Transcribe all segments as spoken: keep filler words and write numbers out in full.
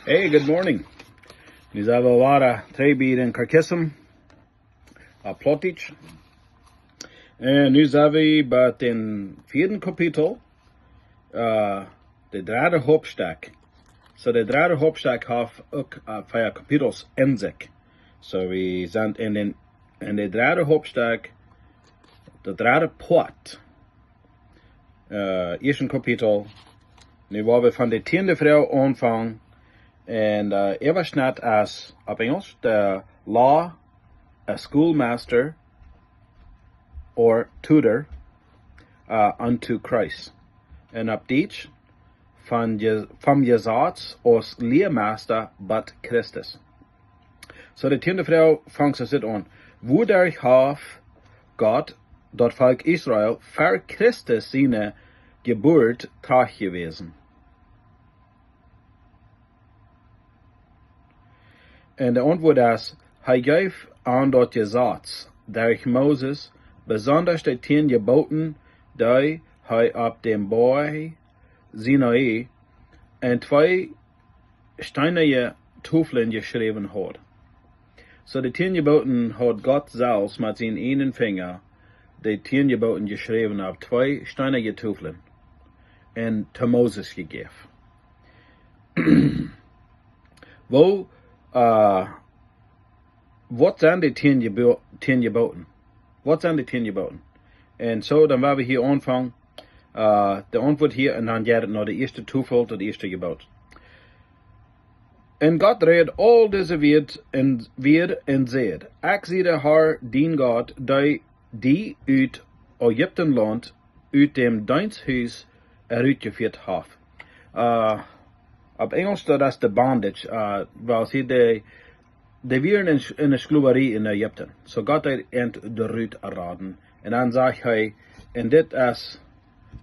Hey, good morning. Nu sent wie wada trigj bie dän Katechismus, opp Plautdietsch. Un nu sent wie bie dän vieeden Kapitel, äh, de dredde Hauptstekj. So, de dredde Hauptstekj haft uk, äh, vea Kapitels en sikj. So, wie sent en dän, en de dredde Hauptstekj, de dredde Poat, äh, ieeschte Kapitel. Nu woa wie von de tieende Froag aunfangen. Un, äh, äwaschett es opp Enjlisch, the law, a schoolmaster or tutor, äh, unto Christ. Un opp Dietsch, von Je-, vom Jesaz aus Lieameister bat Christus. So, de tieende Froag fangt soo aun. Wuaderch haft Gott daut Volkj Israel ver Christus siene Jeburt trajchtjewäsen? Un de Auntwuat es, hee jeef an daut Jesaz derch Moses, besondasch de tieen Jeboten, dee hee opp dän Boajch Sinai en twee steenane Toflen jeschräwen haud. So, de tieen Jeboten haud Gott selfst met sienen eenen Finja, de tieen Jeboten jeschräwen opp twee steenane Toflen un to Moses jejäft. Woo, äh, waut sent de tieen Jebo-, tieen Jeboten? Waut sent de tieen Jeboten? Un so, dan woa wie hia aunfangen. Äh, de Auntwuat hia, un dan jeit et no de ieeschte Tofel, daut ieeschte Jebot. Un Gott räd aul dise Wieed un, Wieed un säd: Ekj sie de Har, dien Gott, dee die ut Ägiptenlaunt, ut däm Deenshus erutjefieet haft. Äh, opp Enjlisch, daut es de bondage, äh, wiels hee de, dee wieren en, en de Sklowarie en Ägipten. So Gott deed an doa rut raden. Un dan sajcht hee, un dit es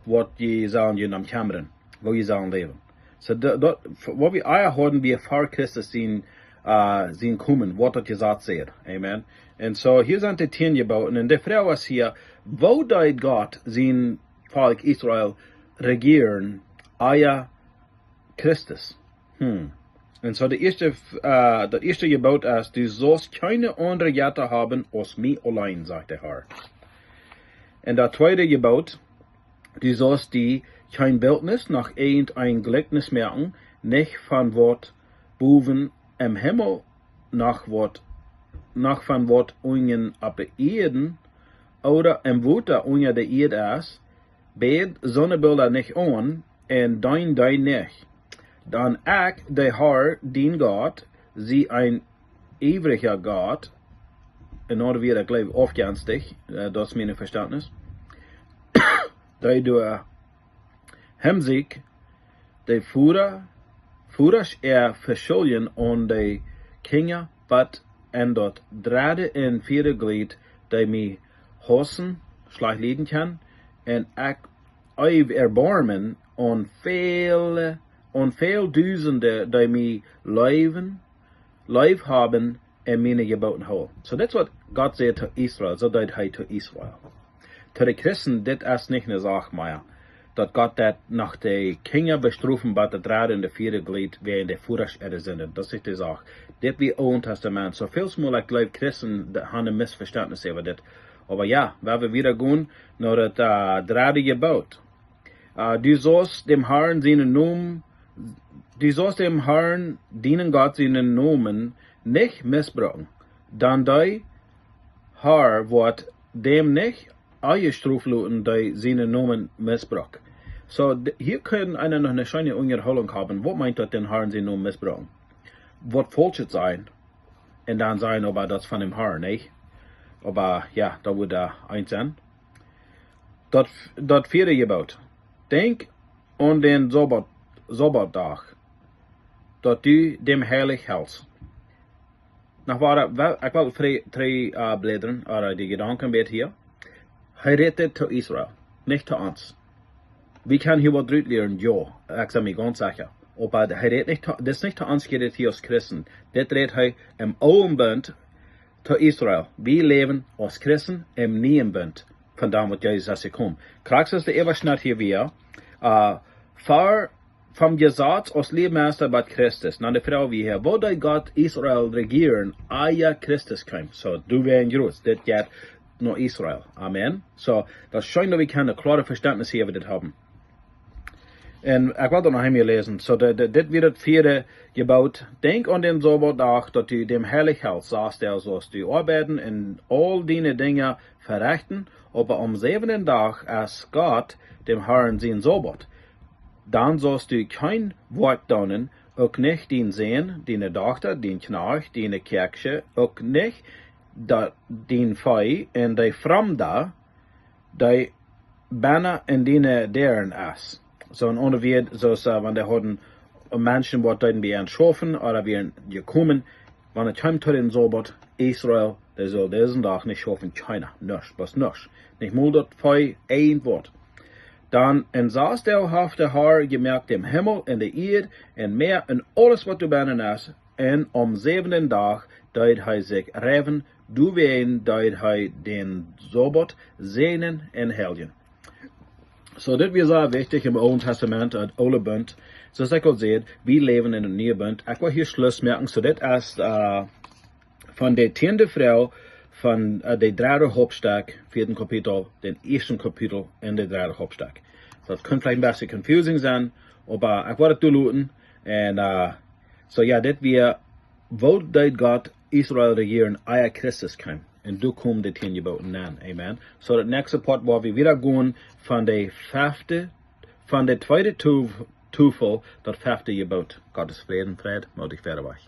waut jie sellen junt om kjemmren, woo jie sellen läwen. So, daut, daut, waut wie ea hauden, wie ver Christus sien, äh, sien komen, waut daut Jesaz säd. Amen. Un so, hia sent de tieen Jeboten. Un de Froag es hia, woo deed Gott sien Volkj Israel rejieren, ea Christus? Hm. Un so, de ieeschte, äh, daut ieeschte Jebot es: Du saust kjeene aundre Jetta haben aus mie auleen, sajcht de Har. Un daut tweede Jebot: Du saust die kjeen Bildnis noch irjent een Jlikjnis moaken, nich von waut bowen em Himmel, noch waut, noch von waut unjen opp de Ieed ooda em Wota unja de Ieed es. Bäd soone Bilda nich aun, un deen dee nich. Dan ekj, de Har, dien Gott, sie een iewrja Gott, en aundre Wieed, ekj jleew, aufjenstich, äh, daut es mien Vestentnis, dee doa hemsikj de Voda-, Vodasch äa Veschuljen aun de Kjinja bat en daut dredde un vieede Jlett, dee mie hausen, schlajcht lieden kjennen, un ekj eew Erboarmen aun väl, aun väl Dusende, dee mie leewen, leef haben un miene Jeboten hoolen. So, dit es waut Gott säd to Israel, so deed hee to Israel. To de Christen, dit es nich ne Sach mea, daut Gott daut noch de Kjinja bestrofen, bat daut dredde un de vieede Jlett wäajen de Vodasch äare Sinden. Daut es nich de Sach. Dit wia Oolet Tastament. So väl mol, ekj jleew, Christen, dee haben een Missvestentnis äwa dit. Oba jo, woa wie wieda gonen no daut, äh, dredde Jebot. Äh, du saust däm Harn sienen Nomen, du saust däm Harn, dienen Gott, sienen Nomen nich missbrucken. Dan de Har woat däm nich onjestroft loten, dee sienen Nomen missbrukt. So, d-, hia kaun eena noch ne scheene Unjahoolunk haben. Waut meent daut, dän Harn sienen Nomen missbrucken? Waut faulsch sennen un dan sajen, oba daut es von däm Harn, nich? Oba jo, daut woat doa eent sennen. Daut, daut vieede Jebot. Denkj aun dän Sabbat, Sabbatdach, daut du däm heilich helst. Noch wada, well, ekj well dree, dree, äh, bläden, ooda de Jedanken bät hia. Hee rät dit to Israel, nich to ons. Wie kjennen hia waut rut lieren, jo, ekj sie mie gaunz secha. Oba hee rät nich to, dit es nich to ons jerät hia aus Christen. Dit rät hee em oolen Bunt to Israel. Wie läwen aus Christen em nieen Bunt, von dan waut Jesus es jekomen. Krakjt soo aus de Äwaschreft hia wia, äh, ver vom Jesaz aus Lehrmeister bat Christus. Na, de Froag wia hia, woo deed Gott Israel rejieren, ea Christus kjeem? Soo, doa wia een Gruss, dit jeit no Israel. Amen. Soo, daut es scheen, daut wie kjennen een kloaret Vestentnis hia äwa dit haben. Un ekj well daut noch eemol läsen. Soo, de, de, dit wia daut vieede Jeboot. Denkj aun dän Sabatdach, daut du dän heilich heldst, sass Doag saust du oabeiden un aul diene Dinja verechten, oba aum säwenden Dach es Gott, däm Harn sien Sabat. Dan saust du kjeen Woakj doonen, uk nich dien Sän, diene Dochta, dien Kjnajcht, diene Kjäakjsche, uk nich daut dien Vee un de Framda, dee bennen en diene Däaren es. Soo een aundret Wuat, soo aus, äh, wan dee hauden Menschen, waut deeden bie an schaufen, ooda wieren jekomen, wan et kjeem to dän Sabat, Israel, dee sull disen Dach nich schaufen, kjeena, nuscht, waut nuscht. Nich mol daut Vee, irjent waut. Dan en sass Doag haft de Har jemoakt dän Himmel un de Ieed un Mäa un aules waut doa bennen es, un aum säwenden Dach deed hee sikj ruhen, doawäajen deed hee dän Sabat säajnen un heiljen. Soo, dit wia sea wichtich em Oolen Tastament, em Oolen Bunt. Soo aus ekj aul säd, wie läwen en dän Nieen Bunt. Ekj well hia Schluss moaken, soo dit es, äh, von de tieende Froag von, äh, de dredde Hauptstekj, vieeden Kapitel, dän ieeschten Kapitel en de dredde Hauptstekj. Daut kaun veleicht een bät confusing sennen, oba ekj well et toloten. Un, äh, soo jo, dit wia, woo deed Gott Israel rejieren, ea Christus kjeem? Un doa komen de tieen Jeboten aun. Amen. Soo, daut näakjste Poat, wua wie wieda gonen von de fefte, von de tweede Tof-, Tofel, daut fefte Jeboot. Gottes Fräd un Fräd, mott ekj wieda wajch.